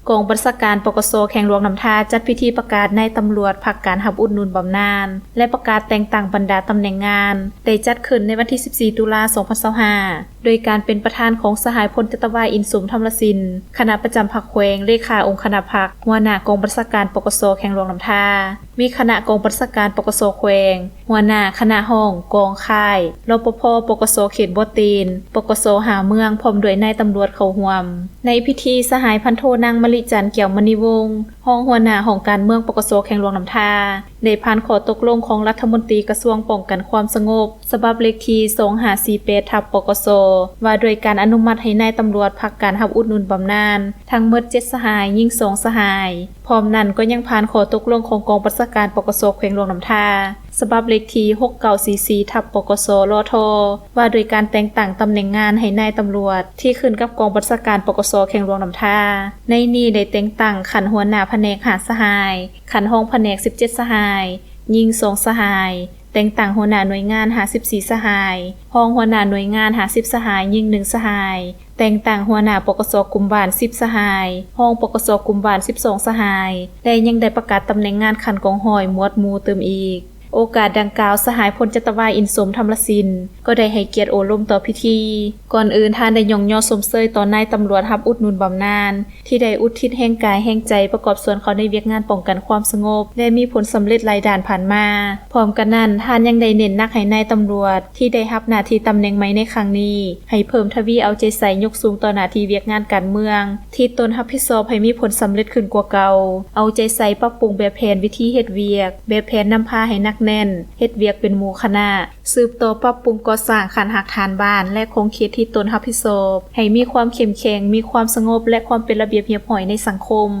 ກອງບັນຊາການ ປກສ ແຂວງຫຼວງນ້ຳທາ ຈັດພິທີປະກາດນາຍຕຳຫຼວດພັກການຮັບອຸດໜູນບຳນານ ແລະ ປະກາດແຕ່ງຕັ້ງບັນດາຕຳແໜ່ງງານ ໄດ້ຈັດຂຶ້ນໃນວັນທີສິບສີ່ ຕຸລາ ສອງພັນຊາວຫ້າ ໂດຍການເປັນປະທານຂອງສະຫາຍ ພົນຈັດຕະວາ ອິນສົມ ທຳລະສິນ ຄະນະປະຈຳພັກແຂວງ, ເລຂາອົງຄະນະພັກ, ຫົວໜ້າກອງບັນຊາການ ປກສ ແຂວງຫຼວງນ້ຳທາ, ມີຄະນະກອງບັນຊາການ ປກສ ແຂວງ, ຫົວໜ້າຄະນະຫ້ອງ, ກອງ, ຄ້າຍ, ລປພ ປກສ ເຂດບໍ່ເຕັນ, ປກສ ຫ້າເມືອງ ພ້ອມດ້ວຍນາຍຕຳຫຼວດເຂົ້າຮ່ວມ. ໃນພິທີ ສະຫາຍ ພັນໂທ ນາງ ມະລິຈັນ ແກ້ວມະນີວົງ ຮອງຫົວໜ້າຫ້ອງການເມືອງ ປກສ ແຂວງຫຼວງນ້ຳທາ ໄດ້ຜ່ານຂໍ້ຕົກລົງຂອງລັດຖະມົນຕີກະຊວງປ້ອງກັນຄວາມສະຫງົບ ສະບັບເລກທີ ສອງຫ້າສີ່ແປດ ທັບ ປກສ ວ່າດ້ວຍການອະນຸມັດໃຫ້ນາຍຕຳຫຼວດພັກການຮັບອຸດໜູນບຳນານ ທັງໝົດເຈັດສະຫາຍ, ຍິງສອງສະຫາຍ. ພ້ອມນັ້ນກໍຍັງຜ່ານຂໍ້ຕົກລົງຂອງກອງບັນຊາການ ປກສ ແຂວງຫຼວງນ້ຳທາ ສະບັບເລກທີ ຫົກເກົ້າສີ່ສີ່ ທັບ ປກສ ລທ ວ່າດ້ວຍການແຕ່ງຕັ້ງຕຳແໜ່ງງານໃຫ້ນາຍຕຳຫຼວດ ທີ່ຂຶ້ນກັບກອງບັນຊາການ ປກສ ແຂວງຫຼວງນ້ຳທາ. ໃນນີ້ໄດ້ແຕ່ງຕັ້ງຂັ້ນຫົວໜ້າພະແນກ ຫ້າສະຫາຍ, ຂັ້ນຮອງພະແນກ ສິບເຈັດສະຫາຍ, ຍິງສອງສະຫາຍ, ແຕ່ງຕັ້ງຫົວໜ້າໜ່ວຍງານ ຫ້າສິບສີ່ສະຫາຍ, ຮອງຫົວໜ້າໜ່ວຍງານ ຫ້າສິບສະຫາຍ, ຍິງໜຶ່ງສະຫາຍ, ແຕ່ງຕັ້ງຫົວໜ້າ ປກສ ກຸ່ມບ້ານ ສິບສະຫາຍ, ຮອງ ປກສ ກຸ່ມບ້ານ ສິບສອງສະຫາຍ ແລະ ຍັງໄດ້ປະກາດຕຳແໜ່ງງານຂັ້ນກອງຮ້ອຍ ໝວດໝູ່ຕື່ມອີກ. ໂອກາດດັ່ງກ່າວ ສະຫາຍ ພົນຈັດຕະວາ ອິນສົມ ທຳລະສິນ ກໍໄດ້ໃຫ້ກຽດໂອ້ລົມຕໍ່ພິທີ. ກ່ອນອື່ນ ທ່ານໄດ້ຍ້ອງຍໍຊົມເຊີຍຕໍ່ນາຍຕຳຫຼວດຮັບອຸດໜູນບຳນານ ທີ່ໄດ້ອຸທິດແຮງກາຍແຮງໃຈປະກອບສ່ວນເຂົ້າໃນວຽກງານປ້ອງກັນຄວາມສະຫງົບ ແລະ ມີຜົນສຳເລັດຫຼາຍດ້ານຜ່ານມາ. ພ້ອມກັນນັ້ນ ທ່ານຍັງໄດ້ເນັ້ນໜັກໃຫ້ນາຍຕຳຫຼວດທີ່ໄດ້ຮັບໜ້າທີ່ຕຳແໜ່ງໃໝ່ໃນຄັ້ງນີ້ ໃຫ້ເພີ່ມທະວີເອົາໃຈໃສ່ຍົກສູງຕໍ່ໜ້າທີ່ວຽກງານການເມືອງ ທີ່ຕົນຮັບຜິດຊອບໃຫ້ມີຜົນສຳເລັດຂຶ້ນກວ່າເກົ່າ, ເອົາໃຈໃສ່ປັບປຸງແບບແຜນວິທີເຮັດວຽກ, ແບບແຜນນຳພາໃຫ້ໜັກແໜ້ນ, ເຮັດວຽກເປັນໝູ່ຄະນະ, ສືບຕໍ່ປັບປຸງກໍ່ສ້າງຂັ້ນຮາກຖານບ້ານ ແລະ ຂົງເຂດທີ່ຕົນຮັບຜິດຊອບ ໃຫ້ມີຄວາມເຂັ້ມແຂງ, ມີຄວາມສະຫງົບ ແລະ ຄວາມເປັນລະບຽບຮຽບຮ້ອຍໃນສັງຄົມ.